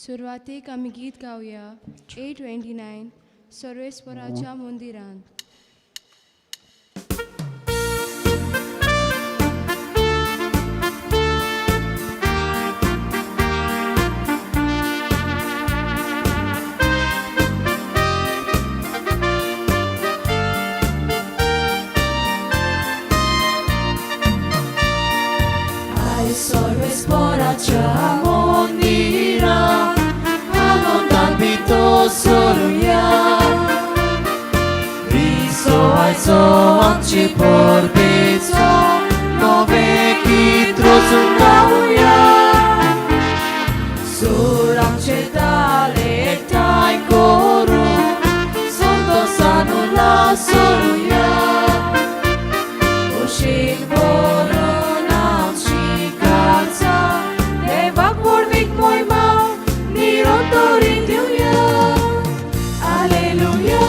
सुरवातेक आमी गीत गावया 829 सर्वेस्पराच्या मंदिरांत. सर्वेस्पराच्या मंदिरांत आनंदान भितर सरुया. क्रिस्तो आयचो आमचे परबेचो नवें गीत रचून गावया. सूर आमचे ताल एकठांय करून संतोसान उल्हास करुया. कुशीन भरून आमची काळजां देवाक व्हडवीक मोहिमा निरंतरी दिवया. Alleluia,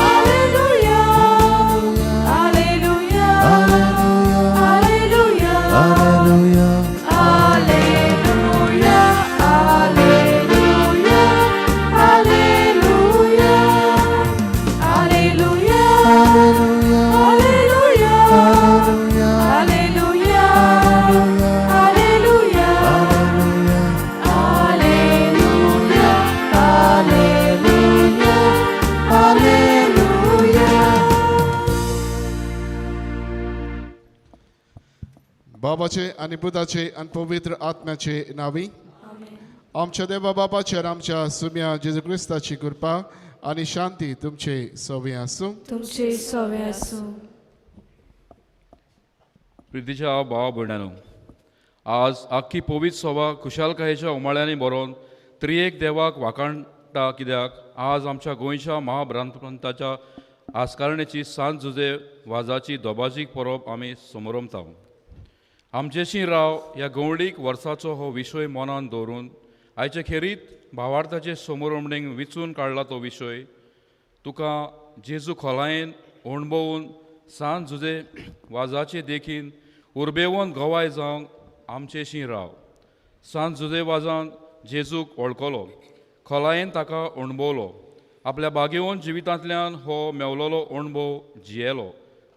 alleluia, alleluia, alleluia, alleluia, alleluia, alleluia, alleluia, alleluia, alleluia, alleluia, alleluia, alleluia, alleluia. बाबाचे आनी पुताचे आनी पवित्र आत्म्याचे नावी. आमच्या देवा बापाचे आनी आमच्या सुम्या जेजू क्रिस्ताची कृपा आनी शांती तुमचे सवे आसूं. तुमचे सवे आसूं. प्रितीच्या भावा भयणानो, आज आख्खी पवित्र सभा खुशालकायेच्या उमाळ्यांनी बरोवन त्रिएक देवाक वाखाणटा, कित्याक आज आमच्या गोंयच्या महाभ्रांताच्या आस्कारणेची सांत जुजे वाजाची दोबाजीक परब आमी समरमता. आमचेशी राव ह्या गवळीक वर्साचो हो विशय मनान दवरून आयचे खेरीत भावार्थाचे समोरमणेक विचून काडला तो विशय तुका जेजू खोलायेन अणभवून सांत जुजे वाजाचे देखीन उर्बेवन गवाय जावंक आमचेशी राव. सांत जुजे वाजान जेजूक वळखलो, खोलायेन ताका अणभवलो, आपल्या बागेवन जिवितांतल्यान हो मेवलोलो अणभव जियेलो,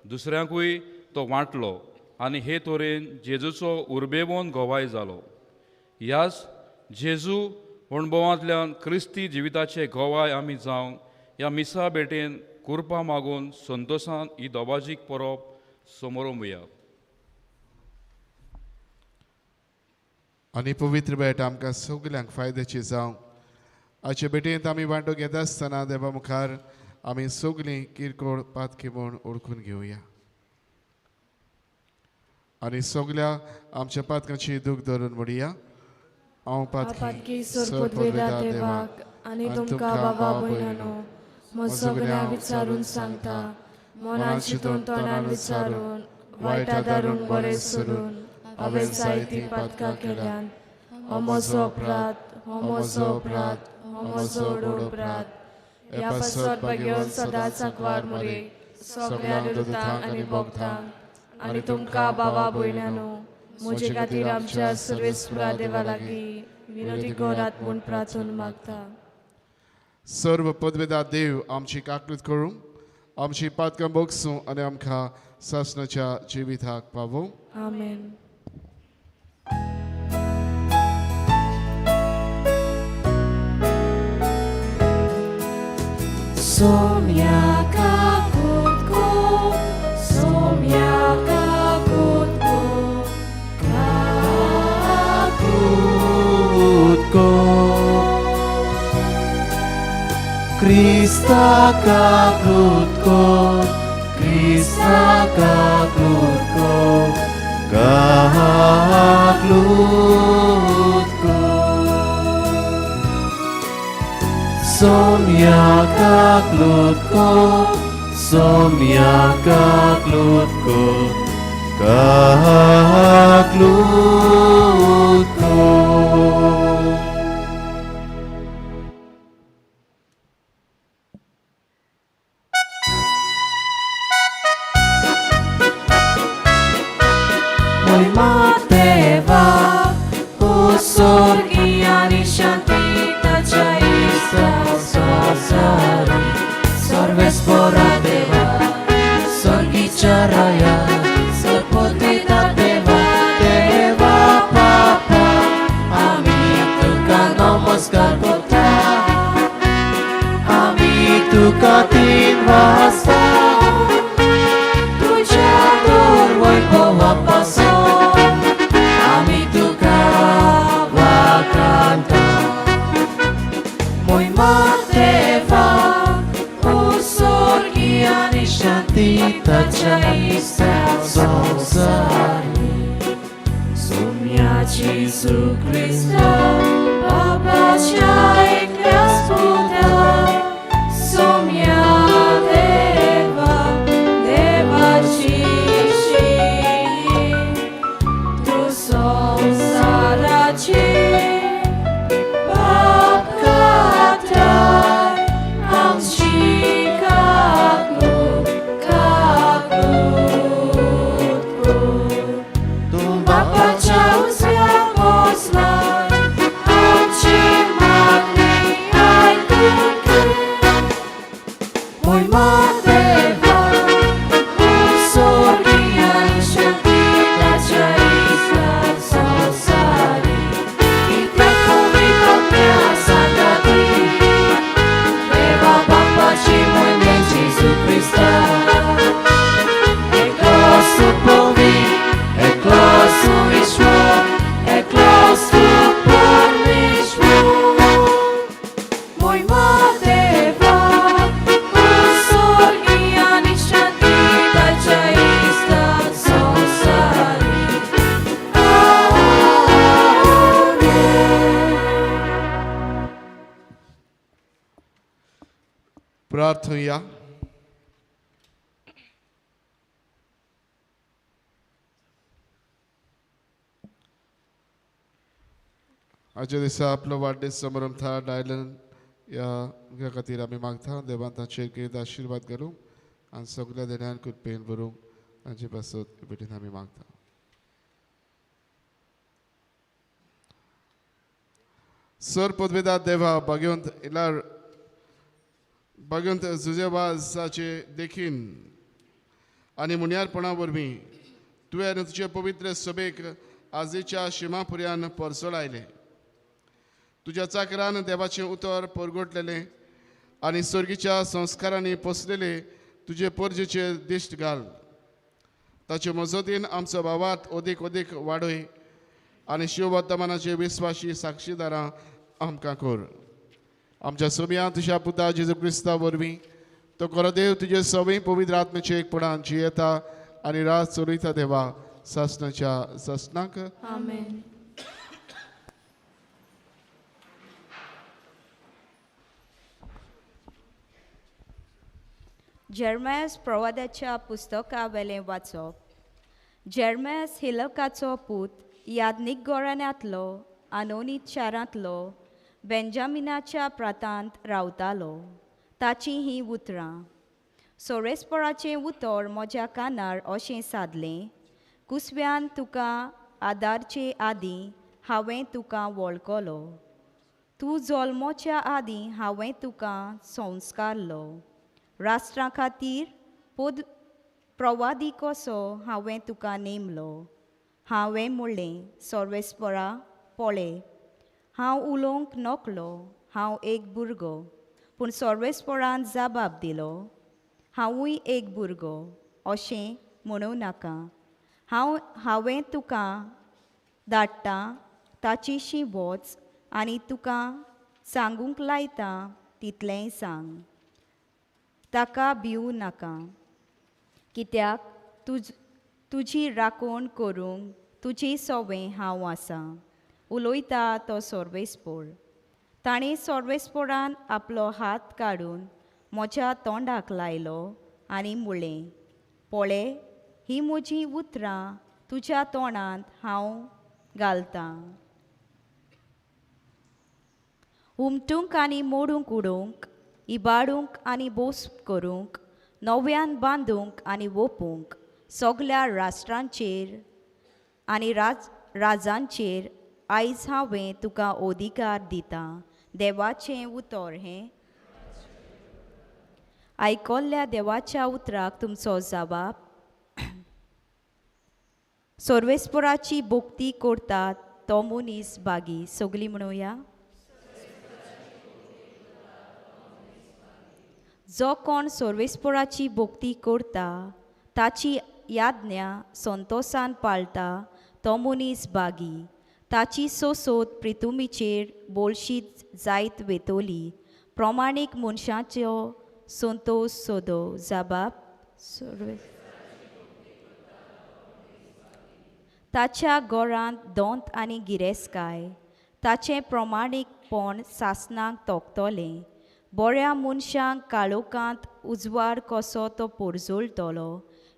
दुसऱ्यांकूय तो वांटलो आनी हे तरेन जेजूचो उर्बेवन गवाय जालो. ह्याच जेजू अणभवांतल्यान क्रिस्ती जिविताचे गवाय आमी जावंक ह्या मिसा भेटेन कुरपा मागून संतोशान ही दोबाजीक परब समोरमुया. आनी पवित्र भेट आमकां सगल्यांक फायद्याची जावं. आयचे भेटेंत आमी वांटो घेता आसतना देवा मुखार आमी सगलीं किरकोळ पातकी म्हूण ओळखून घेवया आनी सगल्या आमच्या पातकांची दूख धरून म्हणया, हांव पातकी सोरपदवेदा देवाक आनी तुमकां बाबा भयणानो म्हज सगळ्या विचारून सांगता, मनान चिंतून तोंडान विचारून वायटा दारून बरें सोडून हांवें जायतीं पातकां केल्यान. हो म्हजो अपराध, हो म्हजो अपराध, हो म्हजो व्हड अपराध. ह्या पासत भाग्यवंत सदांच आंकवार मरे सगळ्या दुतांक आनी भक्तांक आनी तुमकां बाबा भयणानो म्हजे खातीर आमच्या सर्वेस्परा देवा लागीं विनोदी करात म्हूण प्रार्थना मागता. सर्व पदवेदा देव आमची काकळूत करूं, आमची पातकां भोगसूं आनी आमकां सासणाच्या जिविताक पावोवं. आमेन. Somia kakutko, somia kakutko, kakutko. Krista kaklutko, Krista kaklutko, kaklutko. Somia kaklutko, somia kaklutko, kaklutko. Moimar देवा, ओ स्वर्गीय आनी शांती. तुका 3 वाजता तुज्या दर वैभवा पासून आमी तुका वाखाणटा. मोहिमा देवा उसोर्गी आनी शांती ताच्या इस्ता संवसारी. सोम्या जेजू क्रिस्ता बाबाच्या एकल्याच पुता सोम्या देवा देवाची शी तूं संवसाराची पाप काडटाय आमची काकूट काकूट कर. तूं बापाच्या उजव्या बसलाय आमची मागणी आयकून घे. मोहिमा देवा उसोर्गी आनी शांती ताच्या इस्ता संवसारी. कित्याक पवित्र आत्म्या सांगाती देवा बापाची मोहिमे जेजू क्रिस्ता. एकलोच पवित्र, एकलोच ईश्वर, एकलोच परमेश्वर. मोहिमा देवा उसोर्गी आनी शांती ताच्या इस्ता संवसारी. आमेन. प्रार्थुया. आजच्या दिसा आपलो वाडदीस समारंभ था डायलन ह्या खातीर आमी मागता देवान तांचेर कितें आशिर्वाद घालूंक आनी सगल्या देण्यान कृपेन भरूंक तांचे पासत बेटीन आमी मागता. सर पदवेदा देवा भाग्यवंत इलार भाग्यवंत जुजेवाजाचे देखीन आनी मुन्यारपणा वरवीं तुवें तुजे पवित्र सभेक आजच्या शिमापुर्यान परसोलायलें. तुज्या चाकरान देवाचें उतर परगटलेलें आनी सर्गीच्या संस्कारांनी पोसलेले तुजे परजेचेर दिश्ट घाल. ताचे मजतीन आमचो भावात अदीक अदीक वाडय आनी शिववर्तमानाचे विस्वाशी साक्षीदारां आमकां कर. आमच्या सोम्या तुज्या पुता जेजू क्रिस्ता वरवीं तो खरो देव तुजे सवय पवित्र आत्म्याचे एकपणान जियेता आनी राज चलयता देवा सासणाच्या सासणाक. आमेन. जेर्मायस प्रवादाच्या पुस्तका वेलें वाचप. जेर्मायस हिलकाचो पूत यादनीक गोराण्यांतलो आनोनीत शारांतलो बेंजामिनाच्या प्रांतांत रावतालो. ताचीं हीं उतरां. सोरेस्पराचें उतर म्हज्या कानार अशें सादलें, कुसव्यान तुका आदारचे आदीं हांवें तुका वळखलो, तूं जल्मोच्या आदीं हांवें तुका संस्कारलो. राष्ट्रा खातीर पद प्रवादी कसो हांवें तुका नेमलो. हांवें म्हणलें, सर्वेस्परा पळय हांव उलोवंक नकलो, हांव एक भुरगो. पूण सर्वेस्परान जबाब दिलो, हांवूय एक भुरगो अशें म्हणूं नाका. हांवें तुका धाडटा ताचीशी वच आनी तुका सांगूंक लायता तितलेंय सांग. ताका भिवूं नाका, कित्याक तुजी राखण करूंक तुजी सवंय हांव आसा. उलयता तो सर्वेस्पोर. ताणें सर्वेस्पोरान आपलो हात काडून म्हज्या तोंडाक लायलो आनी म्हणलें, पळय हीं म्हजीं उतरां तुज्या तोंडांत हांव घालतां. हुमटूंक आनी मोडूंक उडोवंक, इबाडूंक आनी बोस करूंक, नव्यान बांदूंक आनी वोपूंक, सगल्या राष्ट्रांचेर आनी राजांचेर आयज हांवें तुका अधिकार दिता. देवाचें उतर हें. आयकल्ल्या देवाच्या उतराक तुमचो जबाब. सर्वेस्पराची भक्ती करतात तो मनीस बागी. सगळीं म्हणुया. जो कोण सर्वेस्पराची भक्ती करता ताची याज्ञा संतोसान पाळटा तो मनीस बागी. ताची सोसोत प्रितुमीचेर बोलशीत जायत वेतोली. प्रमाणीक मनशाचो संतोश सोदो. जाबाब सर्वे ताच्या घरांत दोंत आनी गिरेस्काय. ताचें प्रमाणीकपण सासणाक तोखतलें. बऱ्या मनशांक काळोखांत उजवाड कसो तो पोरजोळटलो.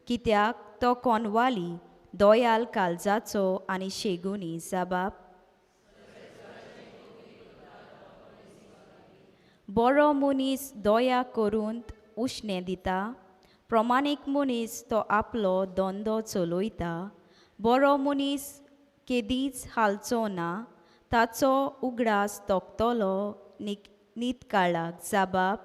कित्याक तो कोनवाली दोयाल काळजाचो आनी शेगुनी. जाबाब बरो मनीस दया करून उश्णें दिता. प्रमाणीक मनीस तो आपलो धंदो चलयता. बरो मनीस केदींच हालचो ना. ताचो उगडास तोखतलो नीतकाळाक. जाबाब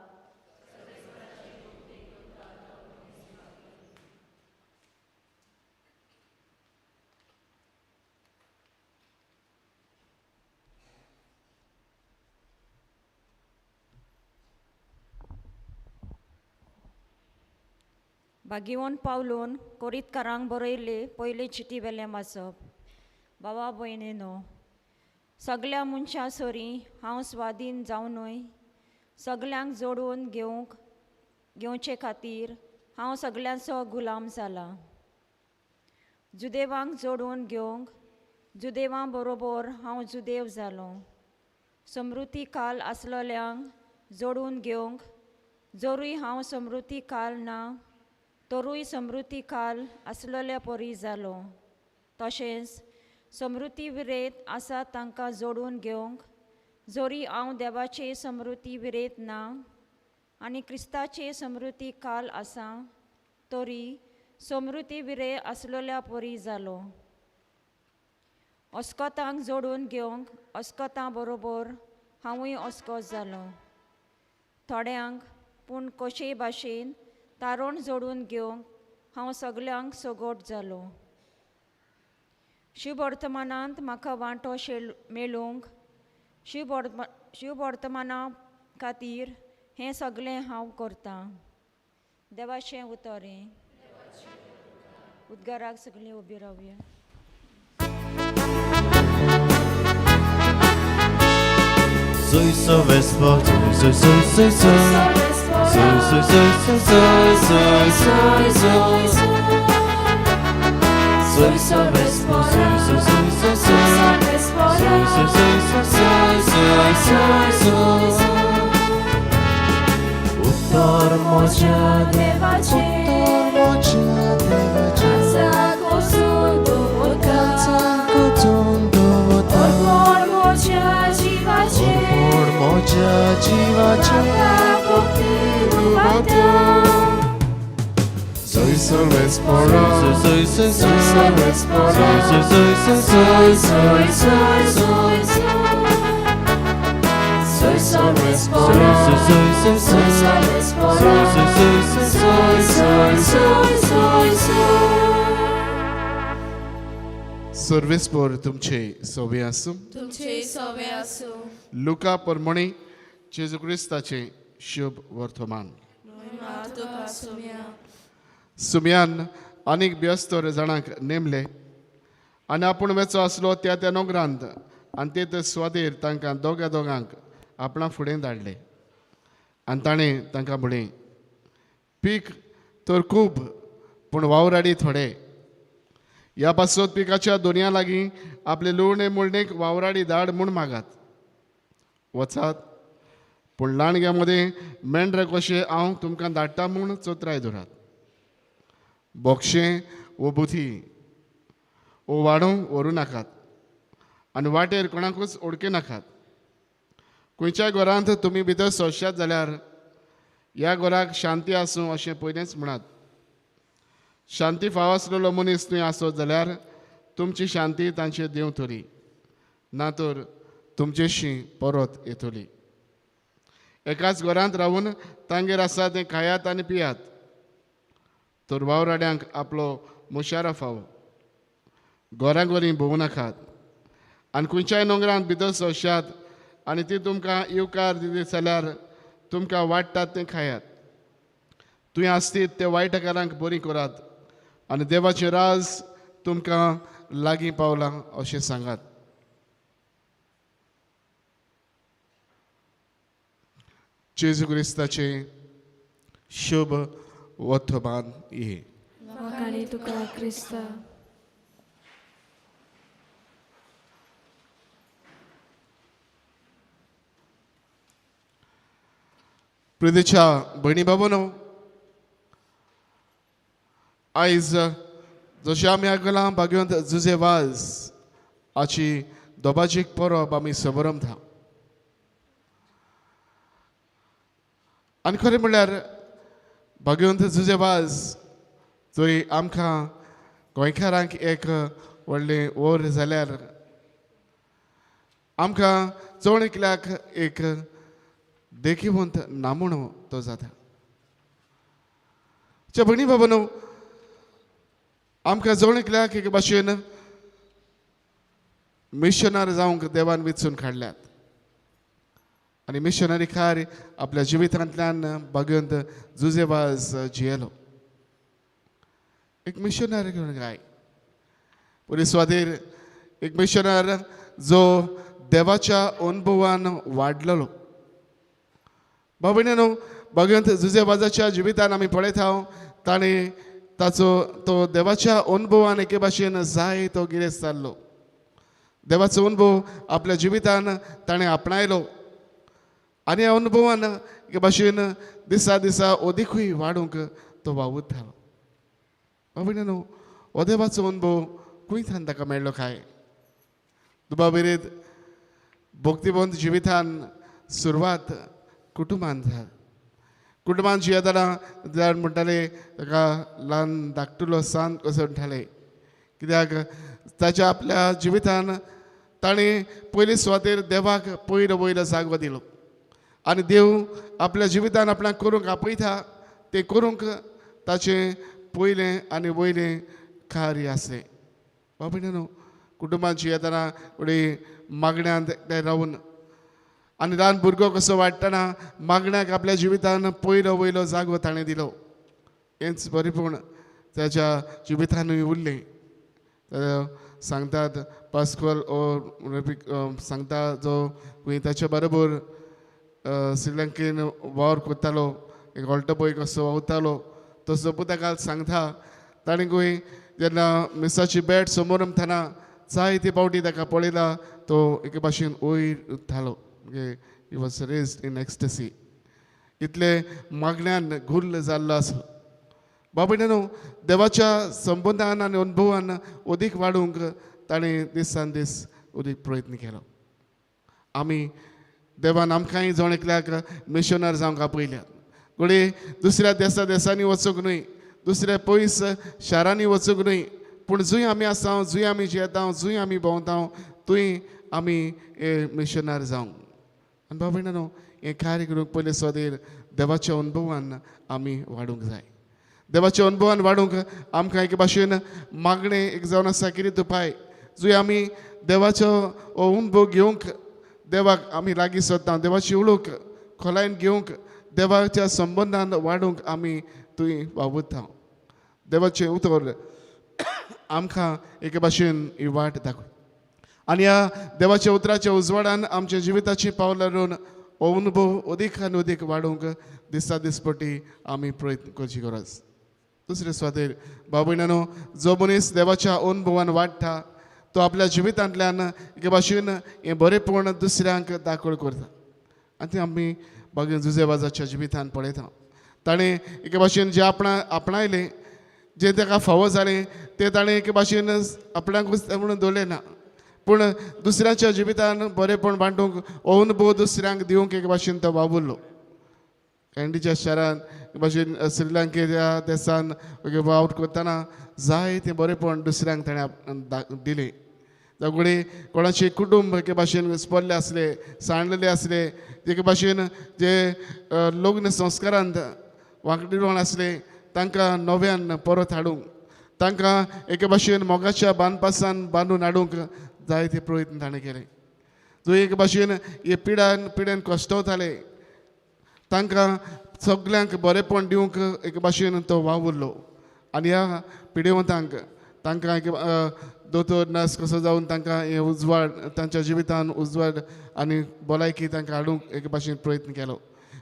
बागिवन पावलून कोरीतकारांक बरयल्ले पयले चिटी वेलें वाचप. बाबा भयणीनो, सगल्या मनशां सरी हांव स्वाधीन जावनूय सगल्यांक जोडून घेवचे खातीर हांव सगल्यांचो गुलाम जाला. जुदेवांक जोडून घेवंक जुदेवां बरोबर हांव जुदेव जालो. समृती काल आसलेल्यांक जोडून घेवंक जरूय हांव समृती काल ना तरूय समृती काल आसलेल्या परी जालो. तशेंच समृती विरेत आसा तांकां जोडून घेवंक जरी हांव देवाचे समृती विरेत ना आनी क्रिस्ताचे समृती काल आसा तरी समृती विरे आसलेल्या परी जालो. अस्कतांक जोडून घेवंक अस्कतां बरोबर हांवूय अस्कत जालो. थोड्यांक पूण कशे भाशेन तारण जोडून घेवंक हांव सगल्यांक सगोट जालो. शिववर्तमानांत म्हाका वांटो मेळूंक शिववर्तमाना खातीर हें सगळें हांव करतां. देवाचें उतर हें. उद्गाराक सगळीं उबी रावया. Soy so vespo, soy soy soy soy soy soy soy soy soy soy soy soy so vespo, soy soy soy soy soy soy soy soy soy soy soy. Uttar moja devache, uttar moja devache, Orpon moja jivache, orpon moja jivache, Soy सर्वेस्परा, soy soy soy सर्वेस्परा, soy soy soy soy soy soy soy सर्वेस्परा, soy soy soy सर्वेस्परा, soy soy soy soy soy soy. सर्वेस्पर तुमचे सोवे आसूं. तुमचे सोवे आसूं. लुका परमणी जेजू क्रिस्ताचें शुभ वर्तमान. सुम्यान अनेक व्यस्त जाणांक नेमले आनी आपूण वेचो आसलो त्या त्या नोगरांत आनी ते ते सुवातेर तांकां दोगा दोगांक आपणा फुडें धाडले आनी ताणें तांकां म्हणलें, पीक तर खूब पूण वावराडी थोडे. ह्या पासत पिकाच्या दोनया लागीं आपले लुवणे मुळणेक वावराडी धाड म्हूण मागात. वचात पूण लांडग्या मदें मेंढरे कशें हांव तुमकां धाडटा म्हूण चोत्राय दवरात. बोक्षें वो बुथी वो वाडों व्हरूं नाकात आनी वाटेर कोणाकूच ओडके नाकात. खंयच्याय घरांत तुमी भितर सोंशात जाल्यार ह्या घराक शांती आसूं अशें पयलेंच म्हणात. शांती फाव आसलेलो मनीस तुवें आसत जाल्यार तुमची शांती तांचेर देंवतली, ना तर तुमचेशी परत येतली. एकाच घरांत रावून तांगेर आसा तें खायात आनी पियात, तर वावराड्यांक आपलो मुशारा फावो. घरां भोंवू नाकात आनी खंयच्याय नोंगरांत भितर सोंशात आनी ती तुमकां येवकार दिली जाल्यार तुमकां वाडटात तें खायात. तुवें आसतीत ते वायटकारांक बरी करात आनी देवाचें राज तुमकां लागीं पावलां अशें सांगात. जेजू क्रिस्ताचें शुभ वर्तमान हें. वाखाणी तुका क्रिस्ता. प्रितीच्या भयणी बाबांनो, आयज जशें आमी आयकलां भाग्यवंत जुजे वाज हाची दोबाजीक परब आमी समरमता. आनी खरें म्हणल्यार भाग्यवंत जुजे वाज जरी आमकां गोंयकारांक एक व्हडलें वर जाल्यार आमकां जण एकल्याक एक देखीवंत नामणो तो जाता. भयणी बाबांनो, आमकां जण एकल्याक एके भाशेन मिशनर जावंक देवान विचून काडल्यात आनी मिशनरी कार्य आपल्या जिवितांतल्यान भाग्यवंत जुजे वाज जियेलो. एक मिशनरी काय पयली सुवातेर एक मिशनर जो देवाच्या अनुभवान वाडलेलो. भाव भयणीनो, भाग्यवंत जुजे वाजाच्या जिवितान आमी पळयता ताणें ताचो तो देवाच्या अनुभवान एके भाशेन जाय तो गिरेस्त जाल्लो. देवाचो अनुभव आपल्या जिवितान ताणें आपणायलो आनी ह्या अनुभवान एके भाशेन दिसा दिसा अदिकूय वाडूंक तो वावुरतालो. भाव भयणीनो, हो देवाचो अनुभव खंय थावन ताका मेळ्ळो काय? दुबाविरीत भक्तिवंत जिवितान सुरवात कुटुंबान जाली. कुटुंबान जियेतना जाण म्हणटाले ताका ल्हान धाकटुलो सांत कसो म्हणटाले, कित्याक ताच्या आपल्या जिवितान ताणें पयले सुवातेर देवाक पयलो वयलो जागो दिलो आनी देव आपल्या जिवितान आपणाक करूंक आपयता तें करूंक ताचें पयलें आनी वयलें कार्य आसलें. भाव भयणीनो, कुटुंबान जियेतना फुडें मागण्यांत एकठांय रावन आनी ल्हान भुरगो कसो वाडटना मागण्याक आपल्या जिवितान पयलो वयलो जागो ताणें दिलो. हेंच बरेंपण ताच्या जिवितानूय उरलें. सांगतात पास्कोल सांगता जो खंय ताच्या बरोबर श्रीलंकेन वावर करतालो, एक ऑल्टो बॉय कसो वावुरतालो तसो पुताकाल सांगता ताणें खंय जेन्ना मिसाची बॅट समोर उमथाना जायते पावटी ताका पळयला तो एके भाशेन वयर उरतालो. He was raised in ecstasy. इतले मागण्यान गुल्ल जाल्लो आसलो. भाव भयणीनो, देवाच्या संबंदान आनी अनुभवान अदीक वाडूंक ताणें दिसान दीस अदीक प्रयत्न केलो. आमी देवान आमकांय जण एकल्याक मिशनर जावंक आपयल्यात. घडये दुसऱ्या देसा देसांनी वचूंक न्हय, दुसऱ्या पयस शारांनी वचूंक न्हय, पूण जंय आमी आसा, जंय आमी जियेता, जंय आमी भोंवता थंय आमी हे मिशनर जावंक. आनी भाव भयणीनो, हें कार्य करूंक पयले सुवातेर देवाच्या अनुभवान आमी वाडूंक जाय. देवाच्या अनुभवान वाडूंक आमकां एके भाशेन मागणें एक जावन आसा कितें उपाय जंय आमी देवाचो हो अनुभव घेवंक देवाक आमी लागीं सोदता, देवाची उलोवंक खोलायेन घेवंक देवाच्या संबंदान वाडूंक आमी थंय वावुरता. देवाचें उतर आमकां एके भाशेन ही वाट दाखय आनी ह्या देवाच्या उतराच्या उजवाडान आमच्या जिविताची पावलां रोवन हो अनुभव अदीक आनी अदीक वाडोवंक दिसा दिसपटी आमी प्रयत्न करची गरज. दुसरे सुवातेर भाव भयणांनो, जो मनीस देवाच्या अनुभवान वाडटा तो आपल्या जिवितांतल्यान एके भाशेन हें बरेंपण दुसऱ्यांक दाखोवण करता. आनी तें आमी बागेन जुजे वाजाच्या जिवितान पळयता. ताणें एके भाशेन जें आपणायलें, जें ताका फावो जालें तें ताणें एके भाशेन आपणाकूच म्हणून दवरलें ना, पूण दुसऱ्याच्या जिवितान बरेंपण बांदूंक हो अनुभव दुसऱ्यांक दिवंक एके भाशेन तो वावुरलो. कँडीच्या शारान एके भाशेन श्रीलंकेच्या देसान वावर करतना जाय तें बरेंपण दुसऱ्यांक ताणें दिलें. घडये कोणाचें कुटुंब एके भाशेन घुस्पल्लें आसलें, सांडलेलें आसलें, एके भाशेन जे लग्न संस्कारांत वांकडेपण आसलें तांकां नव्यान परत हाडूंक, तांकां एके भाशेन मोगाच्या बांदपासान बांदून हाडूंक जायते प्रयत्न ताणें केले. जो एके भाशेन हे पिड्यान पिड्यान कश्टवताले तांकां सगल्यांक बरेंपण दिवंक एक भाशेन तो वावुरलो आनी ह्या पिडेवंतांक तांकां एक दोतोर नर्स कसो जावन तांकां हें उजवाड तांच्या जिवितान उजवाड आनी भलायकी तांकां हाडूंक एक भाशेन प्रयत्न केलो.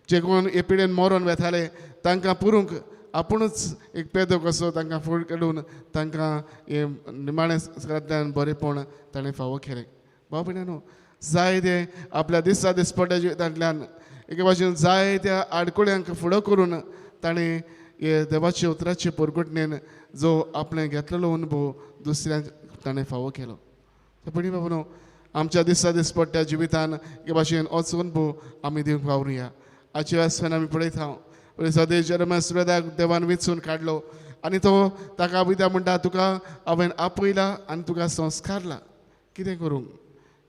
जे कोण हे पिडेन मरोन वेताले तांकां पुरूंक आपुणूच एक पेदो कसो तांकां फुड काडून तांकां हें निमाणें संवसारांतल्यान बरेंपण ताणें फावो केलें. भाव भयणांनो, जाय ते आपल्या दिसा दिसपट्ट्या जिवितांतल्यान एके भाशेन जाय त्या आडकुळ्यांक फुडो करून ताणें हे देवाचे उतराचे पोरगुटणेन जो आपणें घेतलेलो अनुभव दुसऱ्यांक ताणें फावो केलो. पयलीं बाबा आमच्या दिसा दिसपट्ट्या जिवितान एके भाशेन होच अनुभव आमी दिवंक वावरुया. आजच्या वाचप्यान आमी पळयता सदेश जेरमाय सुरेदाक देवान वेंचून काडलो आनी तो ताका आपयता म्हणटा, तुका हांवें आपयला आनी तुका संस्कारला कितें करूंक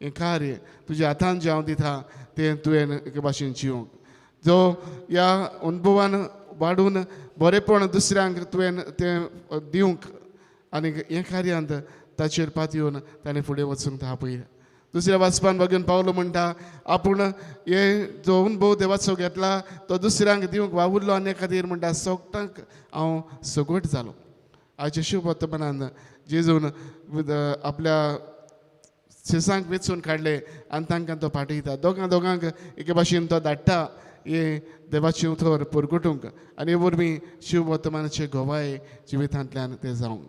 हें कार्य तुज्या हातान जें हांव दिता तें तुवें एके भाशेन जिवंक, जो ह्या अनुभवान वाडून बरेंपण दुसऱ्यांक तुवें तें दिवंक आनी हें कार्यांत ताचेर पातयेवन ताणें फुडें वचूंक आपयलें. दुसऱ्या वाचपान बघून पावलो म्हणटा आपूण हे जो अनुभव देवाचो घेतला तो दुसऱ्यांक दिवंक वावुरलो आनी खातीर म्हणटा सगळ्यांक हांव सगट जालो. आयच्या शिववर्तमानान जेजून आपल्या शिसांक वेंचून काडले आनी तांकां तो पाठयता, दोगां दोगांक एके भाशेन तो धाडटा हे देवाचें उतर परगटूंक आनी हे वरवीं शिववर्तमानाचे गोवाय जिवितांतल्यान ते जावंक.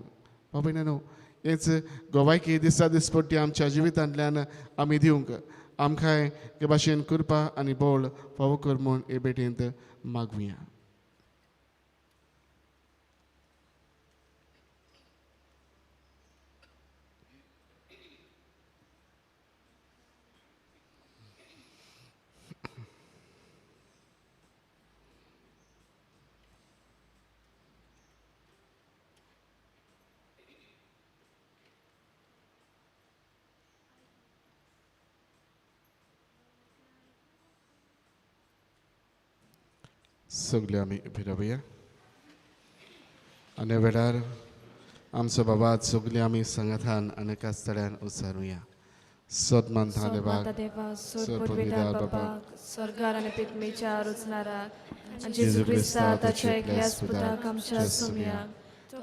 बाबा न्हू हेच गोवायकी दिसा दिसपट्टी आमच्या जिवितांतल्यान आमी दिवंक आमकां एके भाशेन कृपा आनी बळ फावो कर म्हूण हे भेटेंत मागुया. सगळे आमी फिरवया आनी वेळार आमचो बाबा सगळे आमी सांगातान आनी एकाच तळ्यान उचारुया. सत मानता देवाक, सोदपुरविदार बाबाक, स्वर्गार आनी पितमीच्या रुचणाराक आनी जेजू क्रिस्ता ताच्या एकल्याच पुताक आमच्या सोम्याक,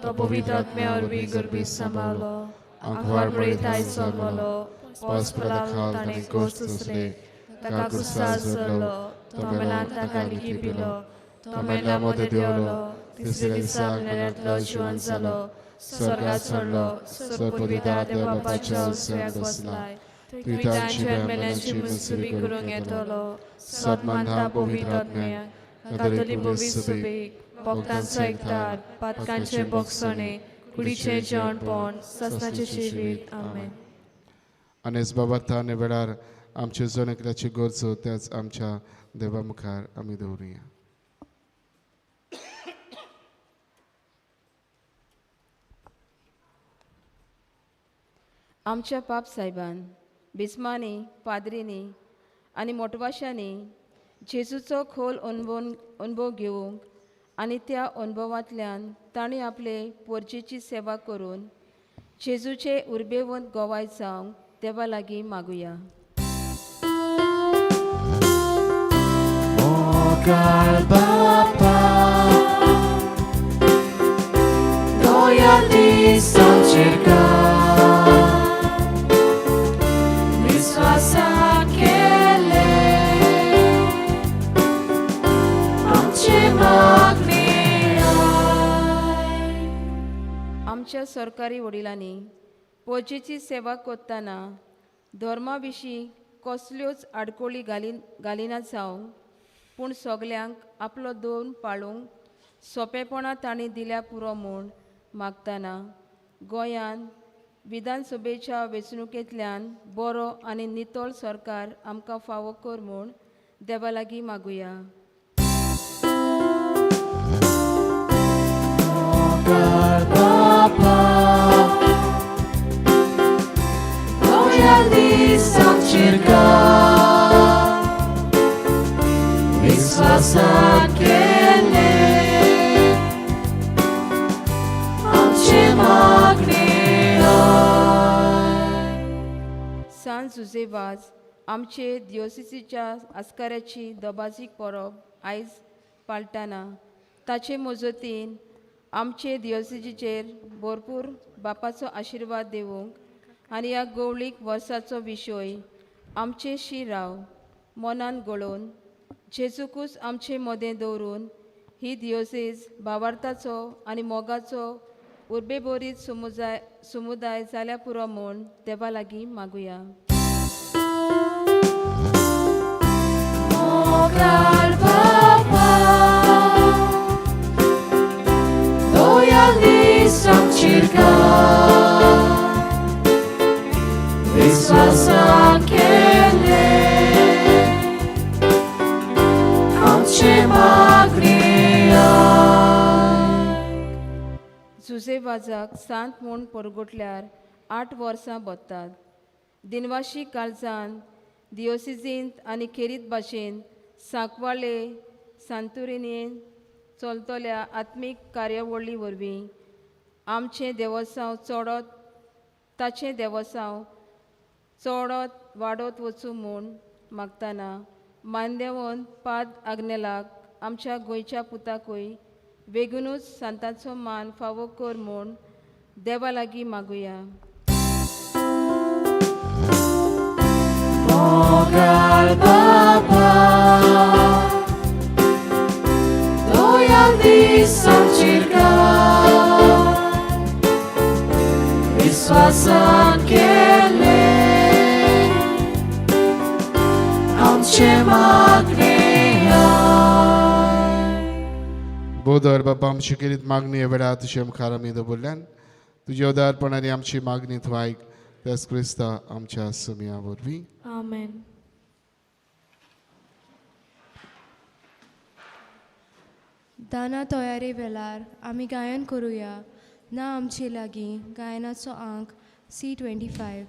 तो पवित्र आत्म्या वरवीं गर्भीत सांबाळलो, आंकवार मळीत आयज जल्मलो, पावस पडला ताणें गोश्ट सोंसले, ताका कुर्सार चडलो, तो मेलान ताका लिखिपिलो, तो मेल्या मदें देंवलो, तिसऱ्या दिसा मेल्यांतलो जिवन जालो, स्वर्गार चडलो, सोदपुरविदार देव बापाच्या उजव्याक बसलाय, तुयतांची मेल्यांची मुसुबी करूंक येतलो. सत मानता पवित्र आत्म्याक, कातोली पवित्र सुबीक, भक्तांचो एकदार, पातकांचे बोगसणे, कुडीचें जेवणपण, ससनाचें जिवीत. आमेन. आनी बाबा आनी वेळार आमचे जण एकल्याची गरजो त्याच आमच्या देवा मुखार आमी दवरुया. आमच्या पाप साहेबान, बिस्मांनी, पाद्रींनी आनी मोटवाशांनी जेजूचो खोल अनुभव घेवंक आनी त्या अनुभवांतल्यान तांणी आपले पोरजेची सेवा करून जेजूचे उर्बेवंत गोवाय जावंक देवा लागीं मागुया. बापा दोया दिसांचेर विश्वासा केले आमचे मागणे. आमच्या सरकारी वडिलांनी पोजेची सेवा करतना धर्मा विशीं कसल्योच आडकोळी घालिना जावंक, पूण सगल्यांक आपलो दोन पाळूंक सोंपेपणां तांणी दिल्या पुरो म्हूण मागतना गोंयान विधानसभेच्या वेंचणुकेंतल्यान बरो आनी नितळ सरकार आमकां फावो कर म्हूण देवा लागीं मागुया. विश्वासा केले आमचे मागणे. सान जुजे वाज आमचे दियोसिसीच्या आस्काराची दबाजीक परब आयज पाळटाना ताचे मजतीन आमचे दियोसिजीचेर भरपूर बापाचो आशिर्वाद दिवंक आनी ह्या गोवळीक वर्साचो विशय आमचे शी राव मनान गळोवन जेजूकूच आमचे मदें दवरून ही दियोसीज भावार्थाचो आनी मोगाचो उर्बेभरीत समुदाय जाल्या पुरो म्हूण देवा लागीं मागुया. मोगाळ बाबा दोया दीस आमचेर घाल विस्वासान केले आमचे मागणी जुजे वाजाक सांत म्हूण परगटल्यार 8 वर्सां बत्तात. दिनवाशी काळजान दियोसिजींत आनी खेरीत भाशेन सांकवाळे सांतुरिनेन चलतल्या आत्मीक कार्यावळी वरवीं आमचें देवसांव चडत ताचें देवसांव चडत वाडत वचूं म्हूण मागतना मानदेवन पाद आग्नेलाक आमच्या गोंयच्या पुताकूय बेगीनूच सांताचो मान फावो कर म्हूण देवा लागीं मागुया. मोगाळ बाबा दोया दीस आमचेर घाल विस्वासान केले आमचे मागणे. बोदर बाबा आमची केरीत मागणी ह्या वेळार तुजे मुखार आमी दवरल्यान तुज्या उदारपणान आमची मागणी तूं आयक त्याच क्रिस्ता आमच्या सुमया वरवीं. आमेन. दाना तयारी वेळार आमी गायन करुया ना आमचे लागीं गायनाचो आंक C25.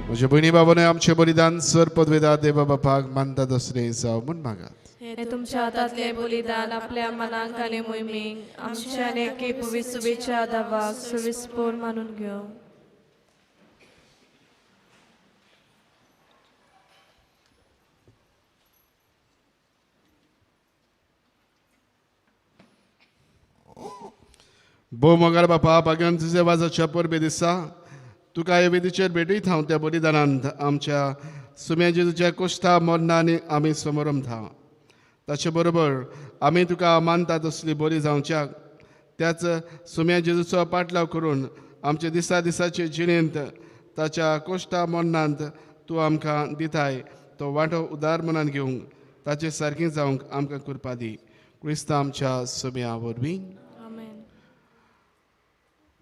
म्हज्या भयणी बाबांनो आमचें बलिदान सर पदवेदार देवा बापाक मानता तसलें जावं म्हूण मागात. हे तुमच्या हातांतलें बलिदान आपल्या मनाक आनी मोहिमेक आमच्या आनी एके पवित्र दावाक सुविस्पोर मानून घेवं. भोव मोगाळ बापा भाग्यान तुजे वाजाच्या परबे दिसा तुका हे वेदीचेर भेटयत हांव त्या बलिदानांत आमच्या सुम्या जेजूच्या कोश्टा मरणांनी आमी समरमता. ताचे बरोबर आमी तुका मानता तसली बरी जावच्याक त्याच सुम्या जेजूचो पाटलाव करून आमचे दिसा दिसाचे जिणेंत ताच्या कोश्टा मरणांत तूं आमकां दिताय तो वांटो उदार मनान घेवंक ताचे सारकें जावंक आमकां कृपा दी. क्रिस्ता आमच्या सुम्या वरवीं.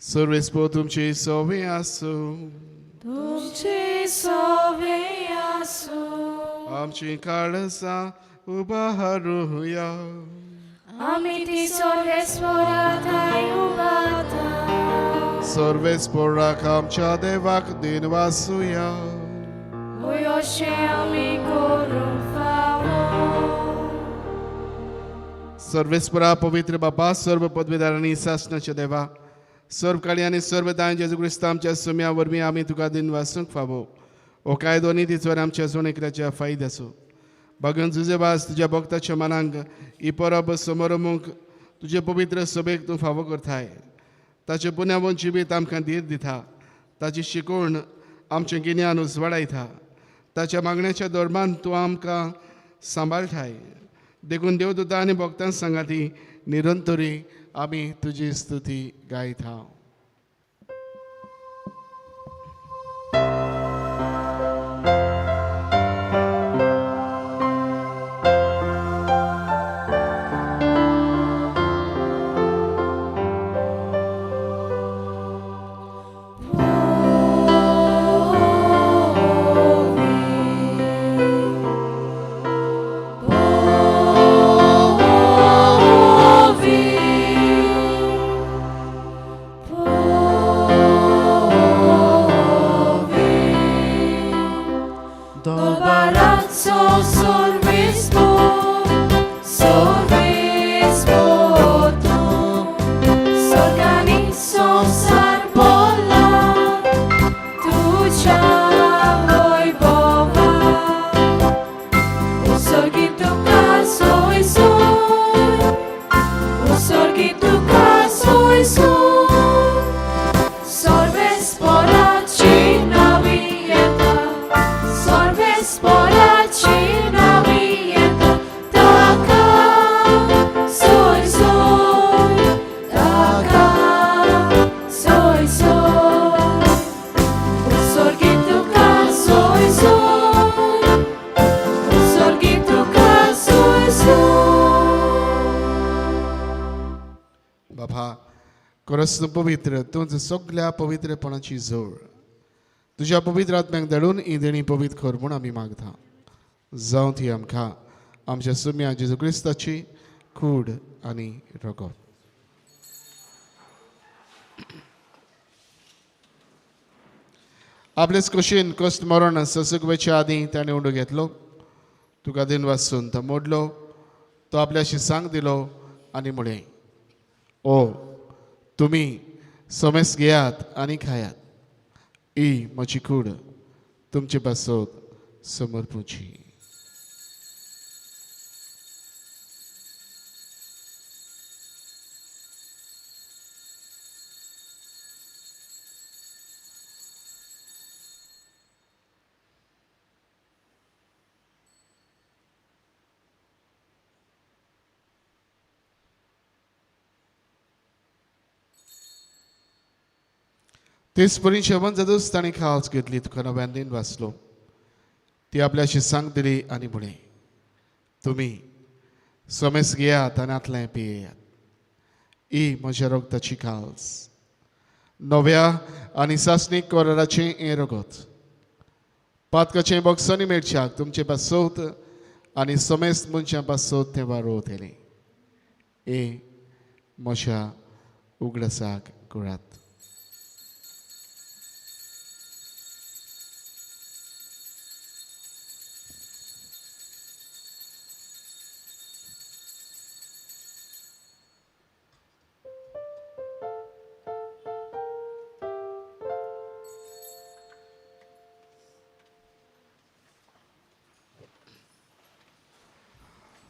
सर्वेस्पो तुमची सोवे आसूं. तुमची सोवे आसूं. आमची काळजां उबारुया. आमी ती सर्वेस्परा थंय उबारता. सर्वेस्पोराक आमच्या देवाक दिनवासुया. होय अशें आमी करूंक फावो. सर्वेस्परा पवित्र बापा, सर्व पदवीदार आनी सासणाच्या देवा, सर्व काळी आनी सर्व दान जेजू क्रिस्ता आमच्या सुम्या वरवीं आमी तुका दिनवासूंक फावो. हो कायदो आनी तिचो आमच्या जण एकल्याच्या फायद्याचो. भगवन जुजेबाज तुज्या भक्ताच्या मनांक ही परब समरमूंक तुजे पवित्र सभेक तूं फावो करताय. ताचें पुण्यावन जिवीत आमकां धीर दिता, ताची शिकवण आमचें गिन्यान उजवाडायता, ताच्या मागण्याच्या धर्मान तूं आमकां सांबाळटाय. देखून देवदूता आनी भक्तां सांगाती निरंतरी आमी तुजी स्तुती गायता. पवित्र तूं सगल्या पवित्रपणाची जोड तुज्या पवित्र आत्म्याक धाडून ही देणी पवित्र कर म्हूण आमी मागता. जावं ती आमकां आमच्या सुम्या जेजू क्रिस्ताची कूड आनी रगत. आपलेच कुशीन कश्ट मरण ससूक वयच्या आदीं ताणें उंडो घेतलो, तुका दिन वासून तो मोडलो, तो आपल्याशी सांग दिलो आनी म्हळें, ओ तुमी समेस घेयात आनी खायात, ही म्हजी कूड तुमचे पासत समर्पूची. तेच परी जेवण जातूच ताणें खावच घेतली, तुका नव्यान दिन वाचलो, ती आपल्याशी सांग दिली आनी म्हळें, तुमी समेस घेयात आनी आतलें पियेयात, ही म्हज्या रगताची खाल्स, नव्या आनी सासणीक कराराचें हें रगत, पातकाचें बॉक्सांनी मेळच्याक तुमचे पासत आनी समेस्त मनशां पासत तें वारोवतलें. हें म्हज्या उगडासाक करात.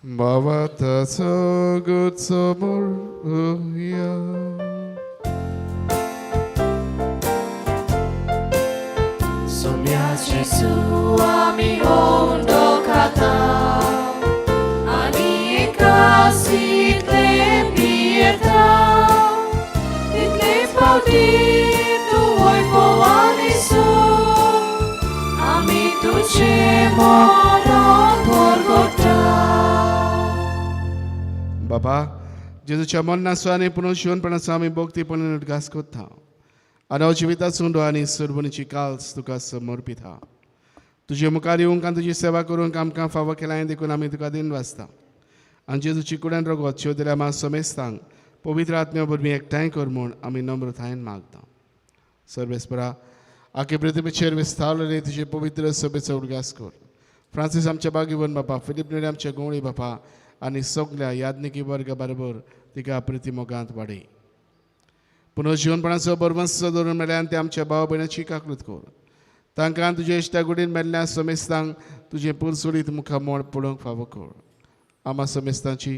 Bhavata good samuruya. Somya Jesu ami ondo kata ani ekasi tle pieta itle paudi tu oi poanisu ami tu che moron porgota. बाबा जेजूच्या मरणाचो आनी पुनर्जिवनपणाचो आमी भक्तीपणान उडगास करता आनी जिविताचो उंडो आनी सर्वणीची काल्स तुका समर्पिता. तुजे मुखार येवंक आनी तुजी सेवा करूंक आमकां फावो केलां देखून आमी तुका दिन वाचता आनी जेजूची कुडान रगत शेव दिल्या मा समेस्तांक पवित्र आत्म्या वरवीं एकठांय कर म्हूण आमी नम्रतायेन मागता. सर्वेस्परा आखे पृथ्वीचेर विस्तारलेले तुजे पवित्र सभेचो उडगास कर. फ्रांसीस आमच्या बागीवन बापा, फिलीप नेरी आमच्या गोंवळी बापा आनी सगल्या याज्ञिकी वर्गा बरोबर तिका प्रिती मोगांत वाडय. पुनर्जिवनपणाचो बरवंस दवरून मेळ्ळ्यान ते आमच्या भाव भयणाची काकूत कर. तांकां तुजे इश्टागुडीन मेल्ल्या समेस्तांक तुजें पुरसुरीत मुखामळ पळोवंक फावो कर. आमा समेस्तांची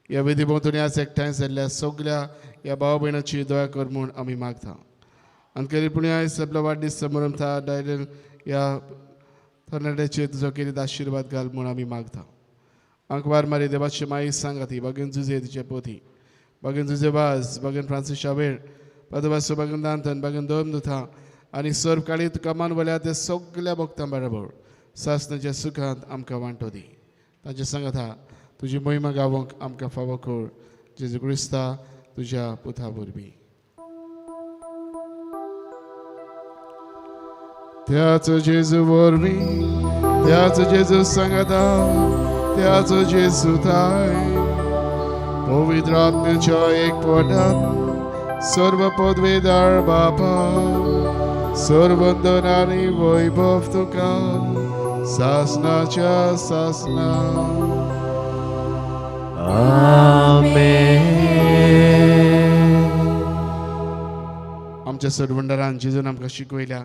ह्या विधी भोंवतणी आज एकठांय जाल्ल्या सगल्या ह्या भाव भयणाची दया कर म्हूण आमी मागता. आनी करी पुण्या सगलो वाडदीस समारंभता डायरेल ह्या तरणाट्याचेर तुजो केरीत आशिर्वाद घाल म्हूण आमी मागता. आंकवार मारी देवाची माई सांगाती बागेन जुजे तिचे पोती, बागेन जुजे वाज, बागेन फ्रांसीस शावेर, पदवासो बागेन दांतन, बागेन दोम दुथा आनी सर्व काळी तुका मानवल्या ते सगल्या भक्तां बरोबर सासनाच्या सुखांत आमकां वांटो दी. तांचे सांगाता तुजी मोहिमा गावोंक आमकां फावो कर. जेजू क्रिस्ता तुज्या पुता वरवीं. त्याच जेजू वरवीं, त्याच जेजू सांगाता, त्याच जेजू थाय पवित्र आत्म्याच्या एकवटान सर्व पदवेदार बापा, सर्वंदन आनी वैभव तुका सासनाच्या सासना. आमेन. आमच्या सरवंडरान जेजून आमकां शिकयल्या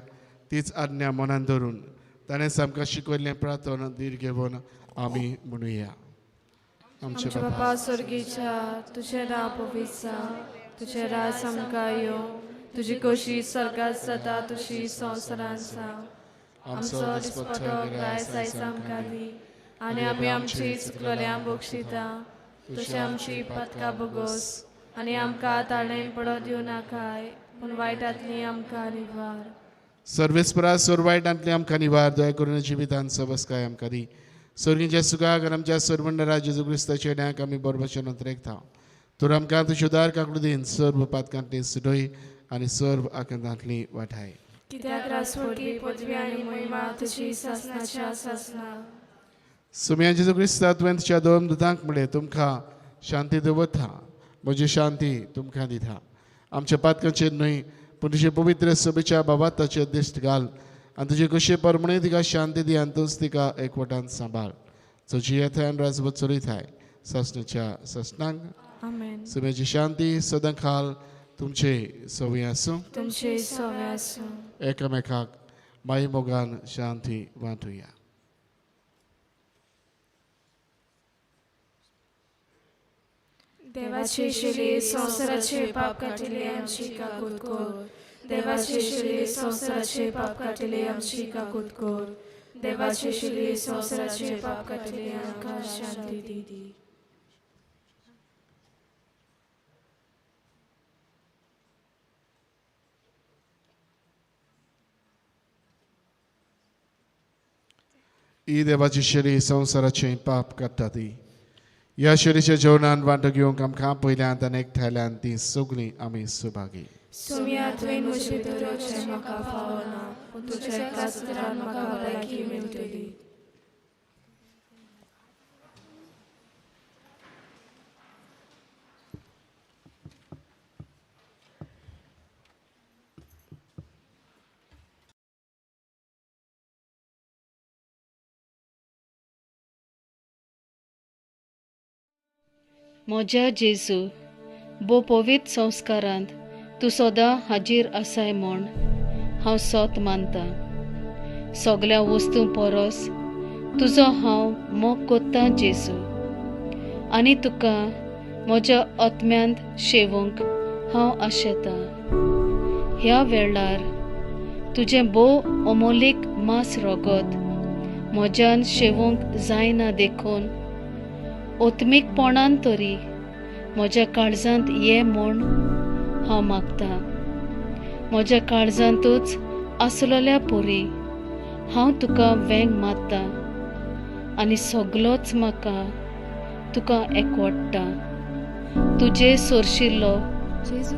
तीच आज्ञा मनान धरून ताणें आमकां शिकयल्लें प्रार्थना धीर घेवन आमी म्हणुया. आमच्या बापा स्वर्गीच्या, तुजें नांव पवित्र जावं, तुजें राज आमकां येवं, तुजी खोशी स्वर्गात जाता तशी संवसारांत जावं. आमचो दिसपट्टो ग्रास आयज आमकां दी आनी आमी आमची चुकलोल्यांक बक्षिता तशी आमची पातकां भोगोस आनी आमकां ताळेन पडो दिवं नाकाय, पूण वायटांतली आमकां निवार. सर्वेस्परा सर्व वायटांतली आमकां निवार. दया करून जिवितान सबस्काय आमकां दी. स्वर्गीच्या सुखाक आनी आमच्या सर्वंडरा जेजू क्रिस्ताच्या न्यायाक आमी बरोबरचे नंतरेकता. तर आमकां तुज्या उदार काकडू सर्व पातकांतली सुडय आनी सर्व आकांतांतली वाठाय. कित्याक रासवटी पदवी आनी महिमा तुजी सासनाच्या सासना. सुम्या जेजू क्रिस्ता, तुवें तुज्या दोन दुतांक म्हणलें, तुमकां शांती दवरता, म्हजी शांती तुमकां दिता. आमच्या पातकांचेर न्हय पूण तुजे पवित्र सभेच्या बाबाताचेर दिश्ट घाल आनी तुजे कशे परमणे तिका शांती दी आनी तूंच तिका एकवटान सांबाळ. जो जियेताय आनी राजवट चलयताय सासणाच्या सासणांक. आमेन. सुम्याची शांती सदां खाल तुमचे सवय आसूं. तुमचे सवय आसूं. एकामेकाक माई मोगान शांती वांटुया. देवाचे शिले संवसाराचे पाप काटिले आमची काकूत कर. देवाचे शिले संवसाराचे पाप काटिले आमची काकूत कर. देवाचे शिले संवसाराचे पाप काटिले आमकां शांती दी. ही देवाची शेरी संवसाराचें पाप काडटा ती. ह्या शेरीच्या जेवणान वांटो घेवंक आमकां पयल्यान आनी एकठांयल्यान ती सगळीं आमी सुभागी. सोम्या, तुवें म्हजे भितर येवचें म्हाका फावना, पूण तुज्या एकाच उतरान म्हाका भलायकी मेळटली. म्हज्या जेजू, भोव पवित्र संस्कारांत तूं सदां हाजीर आसाय म्हूण हांव सोत मानतां. सगल्या वस्तूं परस तुजो हांव मोग कोत्तां जेजू, आनी तुका म्हज्या आत्म्यांत शेवूंक हांव आशेतां. ह्या वेळार तुजें भोव अमोलीक मांस रगत म्हज्यान शेवूंक जायना देखून ओत्मीकपणान तरी म्हज्या काळजांत ये म्हूण हांव मागतां. म्हज्या काळजांतूच आसलेल्या पुरी हांव तुका वेंग मारता आनी सगलोच म्हाका तुका एकवडटा. तुजे सोरशिल्लो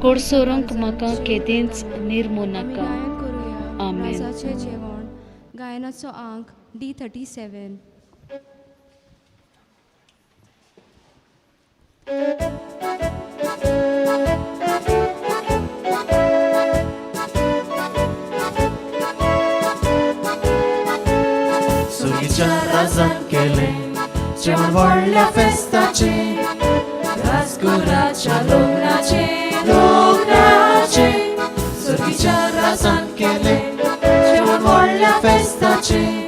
कोडसोरूंक म्हाका केदींच निर्मू नाका. आमेन. जेवण गायनाचो आंक D37. राजान केलें जेवण व्हडल्या फेस्ताचें राजगुराच्या लग्नाचें लग्नाचें सर्गीच्या राजान केलें जेवण व्हडल्या फेस्ताचें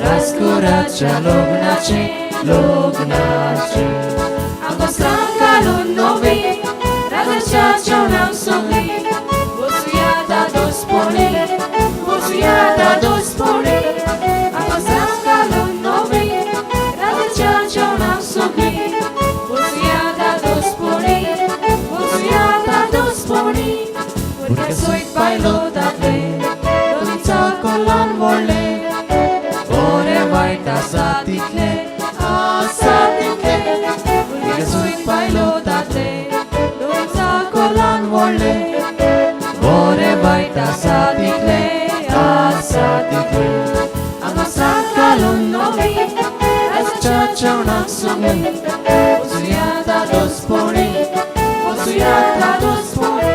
राजगुराच्या लग्नाचें लग्नाचें आंगवस्त्रां घालून नवीं राजाच्या जेवणाक सगळीं वचुया दादोसपणी वचुया दादोसपणी आंगवस्त्रां घालून नवीं राजाच्या जेवणाक सगळीं वचुया दादोसपणी वचुया दादोसपणी भुरगे सयत बायलो दादले दोनीचा कोलान व्हडले बरें वायट आसा तितलें आसा तितलें भुरगे सयत बायलो दादले दोनीचा कोलान व्हडले बरें वायट आसा तितलें आसा तितलें आंगवस्त्रां घालून नवीं राजाच्या जेवणाक सगळीं वचुया दादोसपणी वचुया दादोसपणी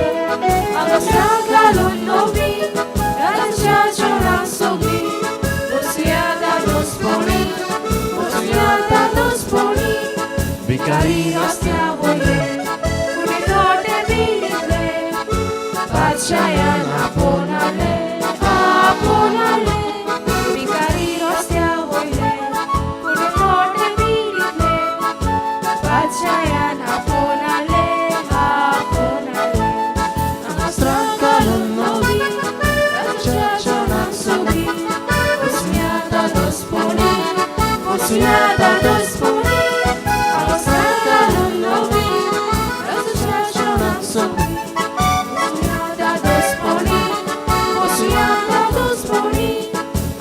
आंगवस्त्रां घालून नवीं राजाच्या जेवणाक सगळीं वचुया दादोसपणी वचुया दादोसपणी भिकारी रस्त्या वयले फुडें थोडे बिलितले बादशायान आपोवन हाडले आपोवन हाडले भिकारी रस्त्या वयले फुडें थोडे बिलितले बादशायान आपोवन हाडले आपोवन हाडले आंगवस्त्रां घालून नवीं राजाच्या जेवणाक सगळीं वचुया दादोसपणी वचुया दादोसपणी आंगवस्त्रां घालून नवीं राजाच्या जेवणाक सगळीं वचुया दादोसपणी वचुया दादोसपणी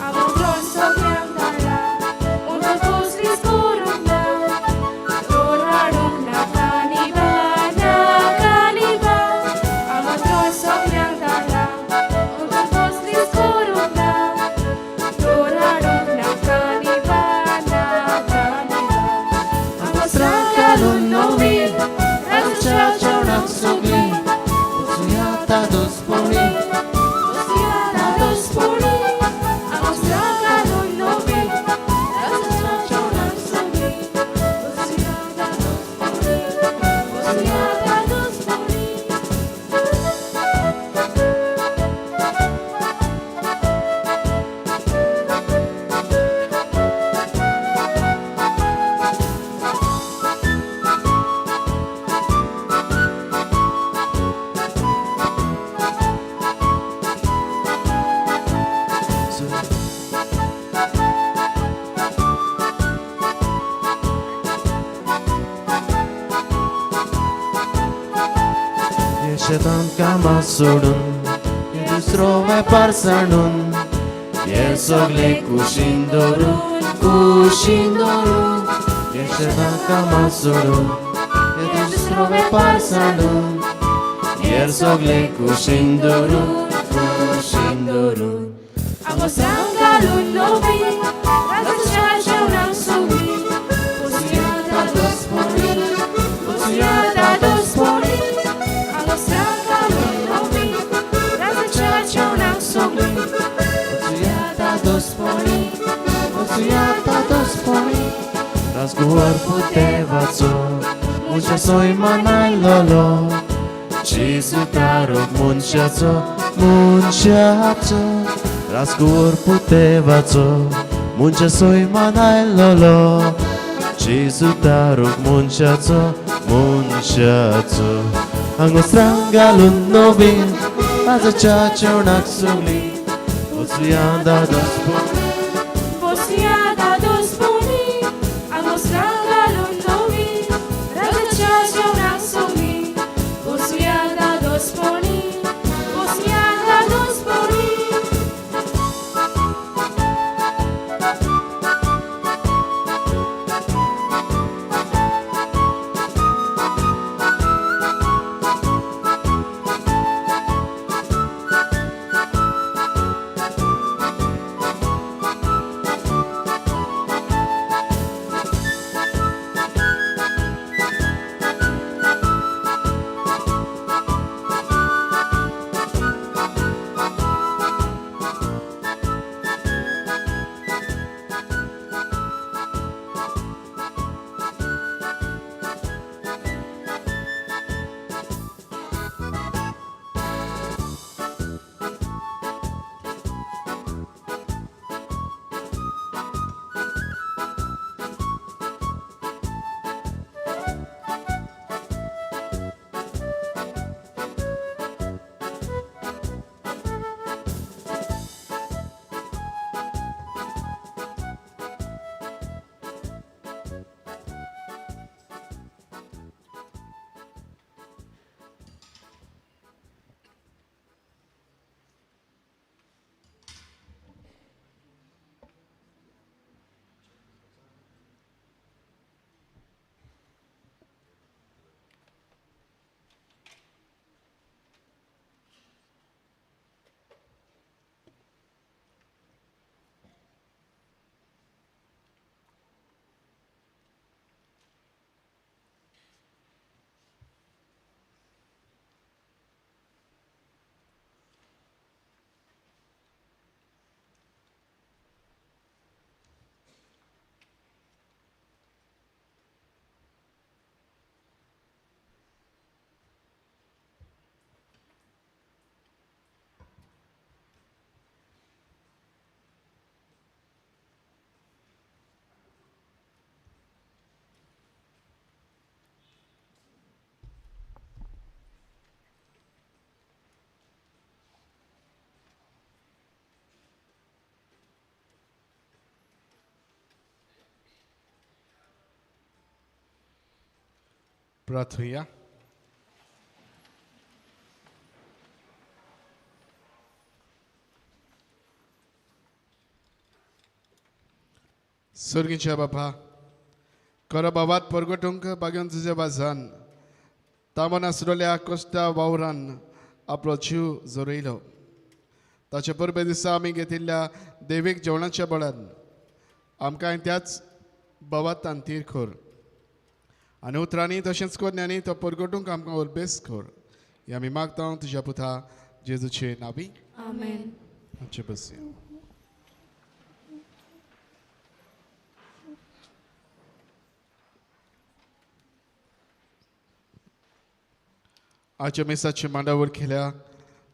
आमंत्रण सगळ्यांक धाडला उणो कसलीच करूंक ना जोर हाडूंक नाका निभा नाका निभा आमंत्रण सगळ्यांक धाडला उणो कसलीच करूंक ना जोर हाडूंक नाका निभा नाका निभा आंगवस्त्रां घालून नवीं राजाच्या जेवणाक सगळीं वचुया दादोसपणी वचुया दादोसपणी आंगवस्त्रां घालून नवीं राजाच्या जेवणाक सगळीं वचुया दादोसपणी वचुया दादोसपणी हे शेतांत कामां सोडून हे दुसरो वेपार सांडून हे सगळे कुशीन दवरून कुशीन दवरून हे शेतांत कामां सोडून हे दुसरो वेपार सांडून हे सगळे कुशीन दवरून कुशीन दवरून आंगवस्त्रां घालून नवीं राजाच्या जेवणाक सगळीं वचुया दादोसपणी वचुया दादोसपणी आंगवस्त्रां घालून नवीं राजाच्या जेवणाक सगळीं वचुया दादोसपणी वचुया दादोसपणी राजकुंवर पुतेवाचो मनशा सैमान आयलोलो जेजू तारक मनशाचो मनशाचो राजकुंवर पुतेवाचो मनशा सैमान आयलोलो जेजू तारक मनशाचो मनशाचो आंगवस्त्रां घालून नवीं राजाच्या जेवणाक सगळीं वचुया दादोसपणी वचुया दादोसपणी आंगवस्त्रां घालून नवीं राजाच्या जेवणाक सगळीं वचुया दादोसपणी वचुया दादोसपणी प्रार्थुया. सर्गीच्या बापा, खरो बाबात परगटूंक बागेवन तुज्या बाजान तामन आसलेल्या कोश्टा वावरान आपलो जीव जोरयलो. ताचे परबे दिसा आमी घेतिल्ल्या देवीक जेवणाच्या बळान आमकां त्याच बाबातान तीर खोर आनी उतरांनी तशेंच कोन्यांनी तो परगटूंक आमकां उर्बेस खोर. हे आमी मागता तुज्या पुता जेजूचे नावी. आमेन. आमचे बसया. आजच्या मिसाची मांडावर केल्या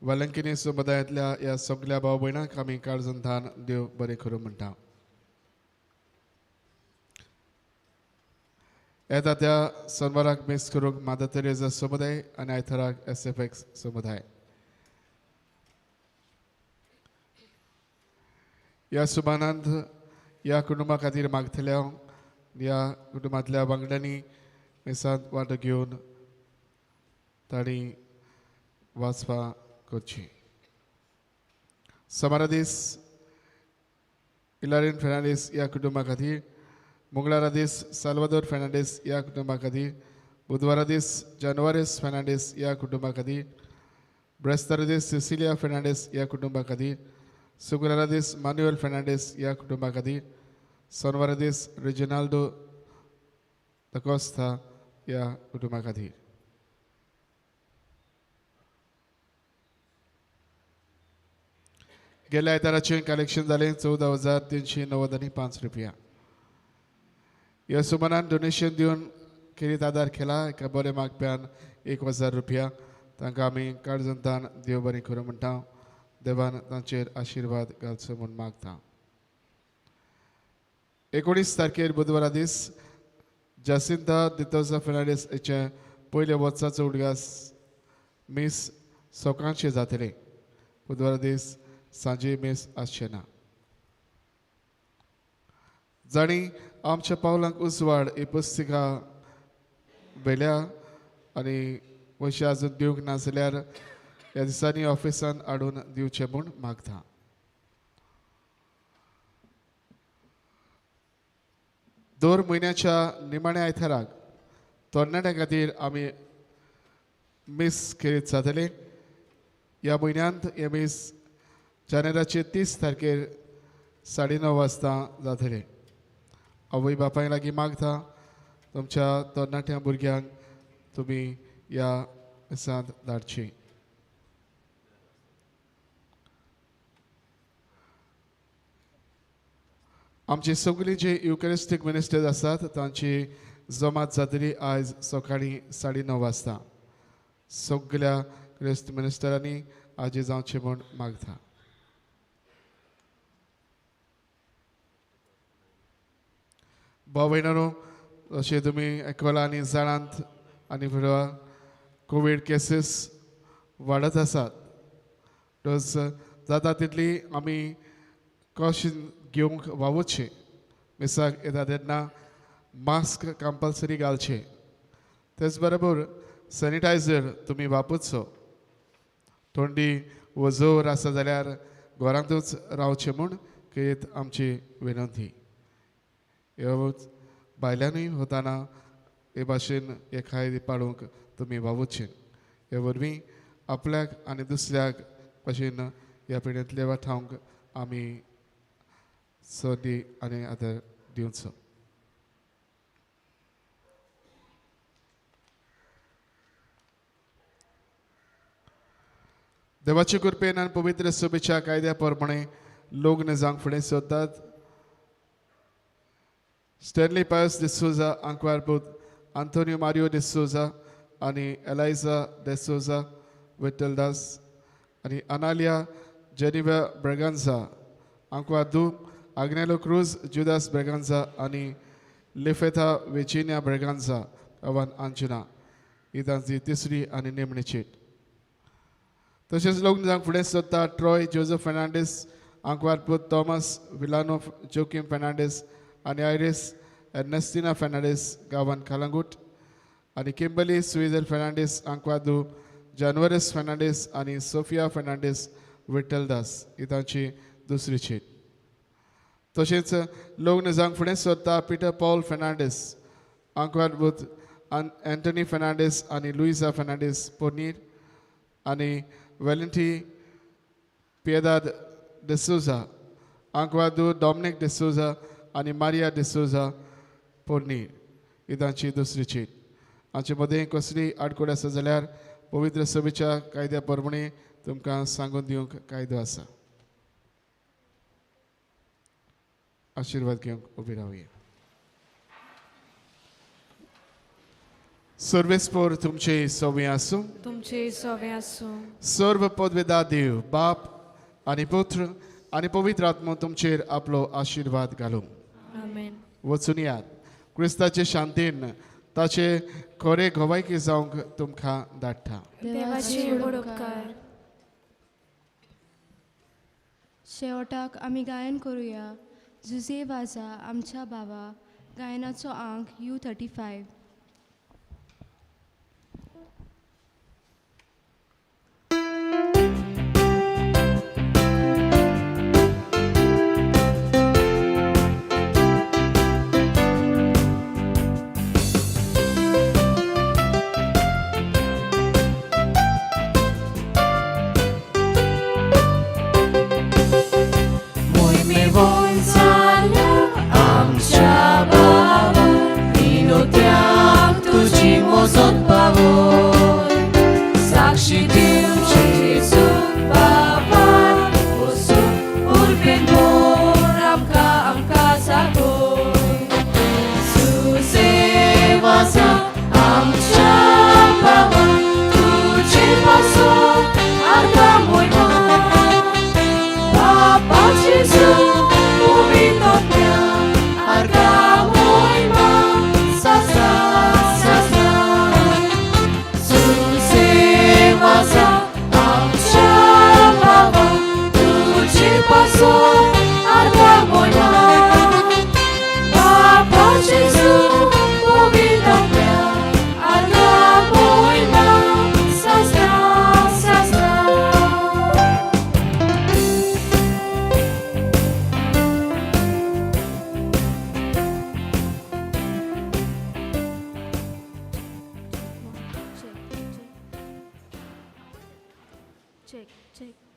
वेलंकिनी समुदायांतल्या ह्या सगल्या भाव भयणांक आमी काळजांतल्यान देव बरें करूं म्हणटा. येता त्या सोनवाराक मीस करूंक मादर तेरेजा समुदाय आनी आयताराक SFX समुदाय. ह्या सुबानांत ह्या कुटुंबा खातीर मागतल्या ह्या कुटुंबांतल्या वांगड्यांनी मिसांत वांटो घेवन तांणी वाचपा करची. सोमारा दीस इलारीन फेर्नांडीस ह्या कुटुंबा खातीर, मंगळारा दीस साल्वादोर फेर्नांडीस ह्या कुटुंबा खातीर, बुधवारा दीस जानवारीस फेर्नांडीस ह्या कुटुंबा खातीर, ब्रेस्तारा दीस सिसिलिया फेर्नांडीस ह्या कुटुंबा खातीर, शुक्रारा दीस मान्युएल फेर्नांडीस ह्या कुटुंबा खातीर, सोनवारा दीस रेजिनाल्डो दकोस्ता ह्या कुटुंबा खातीर. गेल्या आयताराचें कलेक्शन जालें 14,395 रुपया. ह्या सुमानान डोनेशन दिवन खेरीत आदार केला एका बरें मागप्यान 1,000 रुपया. तांकां आमी काळजांतल्यान देव बरें करूं म्हणटा. देवान तांचेर आशिर्वाद घालचो म्हूण मागता. 19 तारखेर बुधवारा दीस जासिंता दितोजा फेर्नांडीस हेचें पयल्या वर्साचो उडगास मीस सकाळचें जातलें. बुधवारा दीस सांजे मीस आसचें ना. जांणी आमच्या पावलांक उजवाड ही पुस्तिका व्हेल्या आनी पयशे आजून दिवंक ना जाल्यार ह्या दिसांनी ऑफिसान हाडून दिवचें म्हूण मागता. दर म्हयन्याच्या निमाण्या आयताराक तरणाट्यां खातीर आमी मीस खेरीत जातले. ह्या म्हयन्यांत हें मीस जानेराचे 30 तारखेर 9:30 वाजता जातले. आवय बापाय लागीं मागता तुमच्या तरणाट्या भुरग्यांक तुमी ह्या मिसांत धाडची. आमची सगळी जे युकरिस्टीक मिनिस्टर्स आसात तांची जमात जातली आयज सकाळीं 9:30 वाजता. सगळ्या क्रिस्त मिनिस्टरांनी आजी जावचें म्हूण मागता. भाव भयणांनो, अशें तुमी आयकलां आनी जाणात आनी फुडें कोवीड केसीस वाडत आसात. डोस जाता तितली आमी कॉशन घेवंक वावुरचें. मिसाक येता तेन्ना मास्क कंपल्सरी घालचें. तेच बरोबर सॅनिटायझर तुमी वापरचो. थंडी वो जोर आसा जाल्यार घरांतूच रावचें म्हूण खेरीत आमची विनंती. भायल्यानूय वतना हे भाशेन हे कायदे पाळूंक तुमी वावुरचें. हे वरवीं आपल्याक आनी दुसऱ्याक भाशेन ह्या पिड्यांतले वाठावंक आमी संदी आनी आदार दिवचो. देवाचे कृपेन आनी पवित्र सभेच्या कायद्या प्रमाणे लग्न जावंक फुडें सोदतात स्टॅनली पायस डिसोजा आंकवारपूत आंतोनियो मारियो डिसोजा आनी एलायजा डिसोजा विठ्ठलदास आनी अनालिया जेनिवा ब्रेगांजा आंकवार दू आग्नेलो क्रूज जुदास ब्रेगांजा आनी लिफेथा वेजिनिया ब्रेगांजा अवन अंजुना ही तांची तिसरी आनी निमणी चीट. तशेंच लग्न जावंक फुडें सोदता ट्रॉय जोजफ फेर्नांडीस आंकवारपूत थॉमस विलानो जोकीम फेर्नांडीस आनी आयरीस एर्नेस्टिना फेर्नांडीस गांवान कालांगूट आनी किंबली सुइजल फेर्नांडीस आंकवादू जानवरस फेर्नांडीस आनी सोफिया फेर्नांडीस विठ्ठलदास ही तांची दुसरी चीट. तशेंच लग्न जावंक फुडें सरता पिटर पॉल फेर्नांडीस आंकवाद एंटनी फेर्नांडीस आनी लुईजा फेर्नांडीस पोनीर आनी वेलेंटी पियेदाद डिसोजा आंकवादू डॉमनिक डिसोजा आनी मारिया डिसोजा पोरनीर ही तांची दुसरी चीट. हांचे मदें कसली आडकोड आसा जाल्यार पवित्र सभेच्या कायद्या प्रमाणे तुमकां सांगून दिवंक कायदो आसा. आशिर्वाद घेवंक उबी रावया. सर्वेस्पोर तुमचे सवे आसूं, तुमचे सवे आसूं. सर्व पदवेदा देव बाप आनी पुत्र आनी पवित्र आत्मो तुमचेर आपलो आशिर्वाद घालूं. आमेन. वचून यात क्रिस्ताचे शांतीन ताचे खरे गवायकी जावंक तुमकां धाडटा. देवाचे व्हड उपकार. शेवटाक आमी गायन करुया जुजे वाजा आमच्या बाबा गायनाचो आंक U35. Check, check.